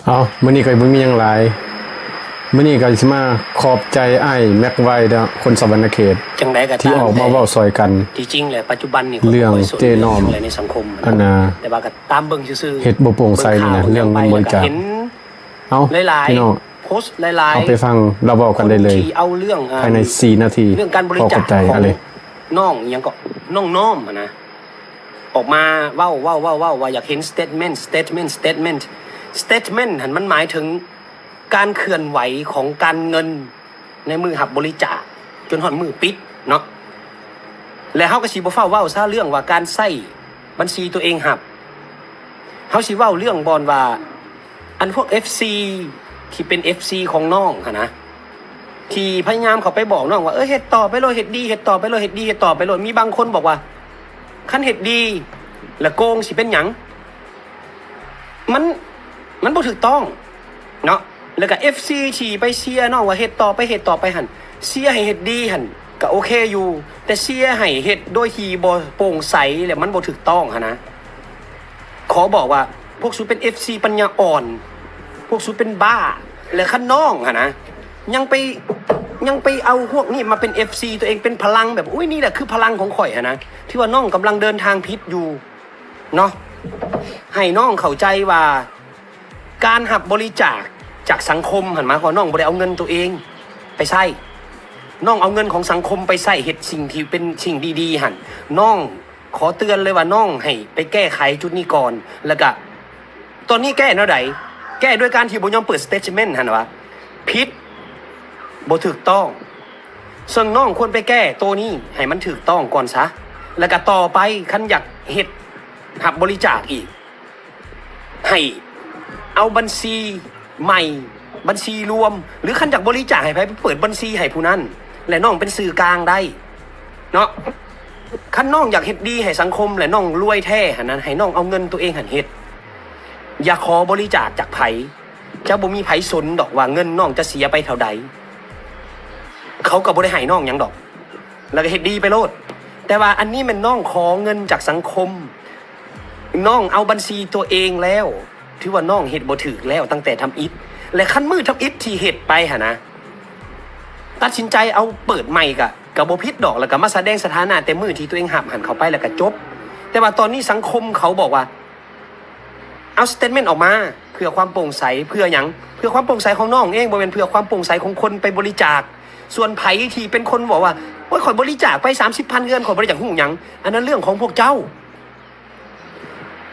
ເອົາ ມື້ນີ້ກໍບໍ່ມີຫຍັງຫຼາຍ. ມື້ນີ້ກໍຊິມາຂອບໃຈອ້າຍແມັກໄວເນາະ ຄົນສະຫວັນນະເຂດ ຈັ່ງໃດກໍຕາມ ທີ່ອອກມາເວົ້າຊ່ອຍກັນ ທີ່ຈິງແລ້ວປັດຈຸບັນນີ້ ເລື່ອງເຈ້ນ້ອມ ໃນສັງຄົມ ອັນນ່າ ແຕ່ວ່າກໍຕາມເບິ່ງຊື່ໆ ເຮັດບໍ່ໂປ່ງໃສນີ້ນະ ເລື່ອງເງິນບໍລິຈາກ. ເອົາ ຫຼາຍໆ ພີ່ນ້ອງ ໂພສຫຼາຍໆ ເອົາໄປຟັງລາວເວົ້າກັນໄດ້ເລີຍ ທີ່ເອົາເລື່ອງ ພາຍໃນສີ່ນາທີ ເລື່ອງການບໍລິຈາກ ຂໍຂອບໃຈ ຂອງ ອາເລ ນ້ອງອີ່ຫຍັງເກາະ ນ້ອງນ້ອມຫັ້ນນະ ອອກມາເວົ້າ ເວົ້າ ເວົ້າ ເວົ້າວ່າຢາກເຫັນ statement statement statement statement ຫັ້ນ ມັນໝາຍເຖິງການເຄື່ອນໄຫວຂອງການເງິນໃນມື້ຮັບບໍລິຈາກ ຈົນຮອດມື້ປິດເນາະ. ແລະ ເຮົາກໍຊິບໍ່ຟ້າວເວົ້າຊະເລື່ອງວ່າການໃຊ້ບັນຊີຕົວເອງຮັບ ເຮົາຊິເວົ້າເລື່ອງບ່ອນວ່າ ອັນພວກເອັຟຊີ ທີ່ເປັນເອັຟຊີຂອງນ້ອງຫັ້ນນະ ທີ່ພະຍາຍາມເຂົ້າໄປບອກນ້ອງວ່າ ເອີ ເຮັດຕໍ່ໄປໂລດ ເຮັດດີ ເຮັດຕໍ່ໄປໂລດ ເຮັດດີ ເຮັດຕໍ່ໄປໂລດ. ມີບາງຄົນບອກວ່າ ຄັນເຮັດດີ ແລ້ວໂກງ ຊິເປັນຫຍັງ? ມັນ ມັນບໍ່ຖືກຕ້ອງເນາະ. ແລ້ວກໍເອັຟຊີ ທີ່ໄປເຊຍນ້ອງວ່າ ເຮັດຕໍ່ໄປ ເຮັດຕໍ່ໄປຫັ້ນ ເຊຍໃຫ້ເຮັດດີຫັ້ນ ກໍໂອເຄຢູ່ ແຕ່ເຊຍໃຫ້ເຮັດໂດຍທີ່ບໍ່ໂປ່ງໃສ ແລະ ມັນບໍ່ຖືກຕ້ອງຫັ້ນນະ. ຂໍບອກວ່າ ພວກສູເປັນເອັຟຊີປັນຍາອ່ອນ ພວກສູເປັນບ້າ. ແລະ ຄັນນ້ອງຫັ້ນນະ ຍັງໄປ ຍັງໄປເອົາພວກນີ້ມາເປັນເອັຟຊີຕົວເອງ ເປັນພະລັງແບບ ອຸ້ຍ ນີ້ແຫຼະຄືພະລັງຂອງຂ້ອຍຫັ້ນນະ ຖືວ່ານ້ອງກຳລັງເດີນທາງຜິດຢູ່ເນາະ. ໃຫ້ນ້ອງເຂົ້າໃຈວ່າ ການຮັບບໍລິຈາກຈາກສັງຄົມຫັ້ນ ໝາຍຄວາມວ່ານ້ອງບໍ່ໄດ້ເອົາເງິນຕົວເອງໄປໃຊ້ ນ້ອງເອົາເງິນຂອງສັງຄົມໄປໃຊ້ເຮັດສິ່ງທີ່ເປັນສິ່ງດີໆຫັ້ນ ນ້ອງ ຂໍເຕືອນເລີຍວ່ານ້ອງໃຫ້ໄປແກ້ໄຂຈຸດນີ້ກ່ອນ. ແລ້ວກະຕອນນີ້ແກ້ແນວໃດ? ແກ້ໂດຍການທີ່ບໍ່ຍອມເປີດ statement ຫັ້ນວ່າຜິດ ບໍ່ຖືກຕ້ອງ. ເຊິ່ງນ້ອງຄວນໄປແກ້ໂຕນີ້ໃຫ້ມັນຖືກຕ້ອງກ່ອນຊະ. ແລ້ວກະຕໍ່ໄປ ຄັນຢາກເຮັດຮັບບໍລິຈາກອີກ ໃຫ້ເອົາບັນຊີໃໝ່ ບັນຊີລວມ ຫຼື ຄັນຢາກບໍລິຈາກໃຫ້ໃຜ ໄປເປີດບັນຊີໃຫ້ຜູ້ນັ້ນ ແລະ ນ້ອງເປັນສື່ກາງໄດ້ເນາະ. ຄັນນ້ອງຢາກເຮັດດີໃຫ້ສັງຄົມ ແລະ ນ້ອງລວຍແທ້ຫັ້ນນະ ໃຫ້ນ້ອງເອົາເງິນຕົວເອງຫັ້ນເຮັດ. ຢ່າຂໍບໍລິຈາກຈາກໃຜ ຈະບໍ່ມີໃຜສົນດອກວ່າເງິນນ້ອງຈະເສຍໄປເທົ່າໃດ ເຂົາກໍບໍ່ໄດ້ໃຫ້ນ້ອງຫຍັງດອກ ແລ້ວກໍເຮັດດີໄປໂລດ. ແຕ່ວ່າອັນນີ້ແມ່ນນ້ອງຂໍເງິນຈາກສັງຄົມ ນ້ອງເອົາບັນຊີຕົວເອງແລ້ວ ຖືວ່ານ້ອງເຮັດບໍ່ຖືກແລ້ວຕັ້ງແຕ່ທຳອິດ. ແລະ ຄັນມື້ທຳອິດທີ່ເຮັດໄປຫັ້ນນະ ຕັດສິນໃຈເອົາເປີດໃໝ່ກະ ກະບໍ່ຜິດດອກ ແລ້ວກະມາສະແດງສະຖານະແຕ່ມື້ທີ່ຕົວເອງຮັບຫັ້ນເຂົ້າໄປ ແລ້ວກະຈົບ. ແຕ່ວ່າຕອນນີ້ສັງຄົມເຂົາບອກວ່າ ເອົາ statement ອອກມາ ເພື່ອຄວາມໂປ່ງໃສ. ເພື່ອຫຍັງ? ເພື່ອຄວາມໂປ່ງໃສຂອງນ້ອງເອງ ບໍ່ແມ່ນເພື່ອຄວາມໂປ່ງໃສຂອງຄົນໄປບໍລິຈາກ. ສ່ວນໃຜທີ່ເປັນຄົນບອກວ່າ ໂອ້ຍ ຂ້ອຍບໍລິຈາກໄປສາມສິບພັນເຮືອນ ຂ້ອຍບໍ່ໄດ້ຢາກຮູ້ຫຍັງ ອັນນັ້ນເລື່ອງຂອງພວກເຈົ້າ.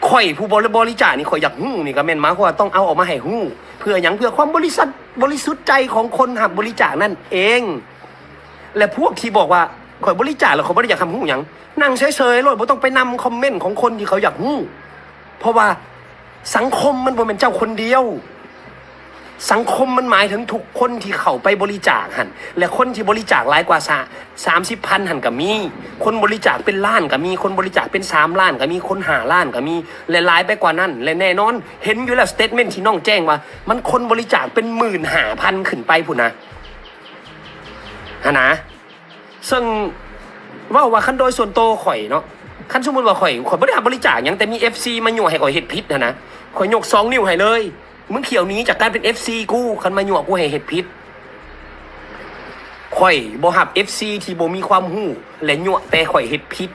ຂ້ອຍຜູ້ບໍ ບໍລິຈາກນີ້ ຂ້ອຍຢາກຮູ້ນີ້ ກໍແມ່ນໝາຍຄວາມວ່າຕ້ອງເອົາອອກມາໃຫ້ຮູ້. ເພື່ອຫຍັງ? ເພື່ອຄວາມບໍລິສັດ ບໍລິສຸດໃຈຂອງຄົນຮັບບໍລິຈາກນັ້ນເອງ. ແລະ ພວກທີ່ບອກວ່າ ຂ້ອຍບໍລິຈາກແລ້ວ ຂ້ອຍບໍ່ໄດ້ຢາກຮັບຮູ້ຫຍັງ ນັ່ງເສີຍໆໂລດ ບໍ່ຕ້ອງໄປນຳຄອມເມັນຂອງຄົນທີ່ເຂົາຢາກຮູ້. ເພາະວ່າສັງຄົມມັນບໍ່ແມ່ນເຈົ້າຄົນດຽວ. ສັງຄົມມັນໝາຍເຖິງທຸກຄົນທີ່ເຂົ້າໄປບໍລິຈາກຫັ້ນ ແລະ ຄົນທີ່ບໍລິຈາກຫຼາຍກວ່າສາ ສາມສິບພັນຫັ້ນກໍມີ, ຄົນບໍລິຈາກເປັນລ້ານກໍມີ, ຄົນບໍລິຈາກເປັນສາມລ້ານກໍມີ, ຄົນຫ້າລ້ານກໍມີ ແລະ ຫຼາຍໄປກວ່ານັ້ນ. ແລະ ແນ່ນອນ ເຫັນຢູ່ແລ້ວ statement ທີ່ນ້ອງແຈ້ງວ່າ ມັນຄົນບໍລິຈາກເປັນໝື່ນຫ້າພັນຂຶ້ນໄປພຸ້ນນະ ຫັ້ນນະ. ເຊິ່ງເວົ້າວ່າ ຄັນໂດຍສ່ວນໂຕຂ້ອຍເນາະ, ຄັນສົມມຸດວ່າຂ້ອຍ ຂ້ອຍບໍ່ໄດ້ຮັບບໍລິຈາກຫຍັງ ແຕ່ມີເອັຟຊີມາຍົວະໃຫ້ຂ້ອຍເຮັດຜິດຫັ້ນນະ, ຂ້ອຍຍົກສອງນິ້ວໃຫ້ເລີຍ. ມຶງຂຽວໜີຈາກການເປັນເອັຟຊີກູ ຄັນມາຍົວະກູໃຫ້ເຮັດຜິດ. ຂ້ອຍບໍ່ຮັບເອັຟຊີທີ່ບໍ່ມີຄວາມຮູ້ ແລະ ຍົວະແຕ່ຂ້ອຍເຮັດຜິດ.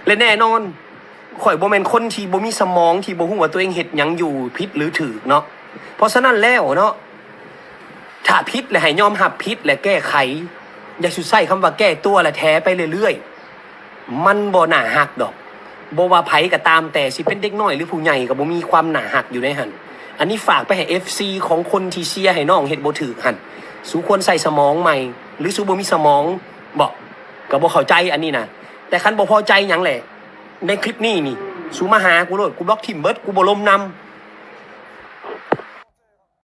ແລະ ແນ່ນອນ ຂ້ອຍບໍ່ແມ່ນຄົນທີ່ບໍ່ມີສະໝອງ ທີ່ບໍ່ຮູ້ວ່າຕົວເອງເຮັດຫຍັງຢູ່ຜິດຫຼືຖືກເນາະ. ເພາະສະນັ້ນແລ້ວເນາະ ຖ້າຜິດແລ້ວໃຫ້ຍອມຮັບຜິດ ແລະ ແກ້ໄຂ. ຢ່າສູ່ໃຊ້ຄຳວ່າແກ້ຕົວ ແລະ ແຖໄປເລື້ອຍໆ. ມັນບໍ່ໜ້າຮັກດອກ. ບໍ່ວ່າໃຜກໍຕາມແຕ່ ຊິເປັນເດັກນ້ອຍ ຫຼື ຜູ້ໃຫຍ່ ກໍບໍ່ມີຄວາມໜ້າຮັກຢູ່ໃນຫັ້ນ. ອັນນີ້ຝາກໄປໃຫ້ເອັຟຊີຂອງຄົນທີ່ເຊຍໃຫ້ນ້ອງເຮັດບໍ່ຖືກຫັ້ນ. ສູຄວນໃຊ້ສະໝອງໃໝ່ ຫຼື ສູບໍ່ມີສະໝອງບໍ? ກໍບໍ່ເຂົ້າໃຈອັນນີ້ນະ. ແຕ່ຄັນບໍ່ພໍໃຈຫຍັງແຫຼະ ໃນຄລິບນີ້ນີ້ ສູມາຫາກູໂລດ, ກູບລັອກຖິ້ມເບິດ, ກູບໍ່ລົມນຳ.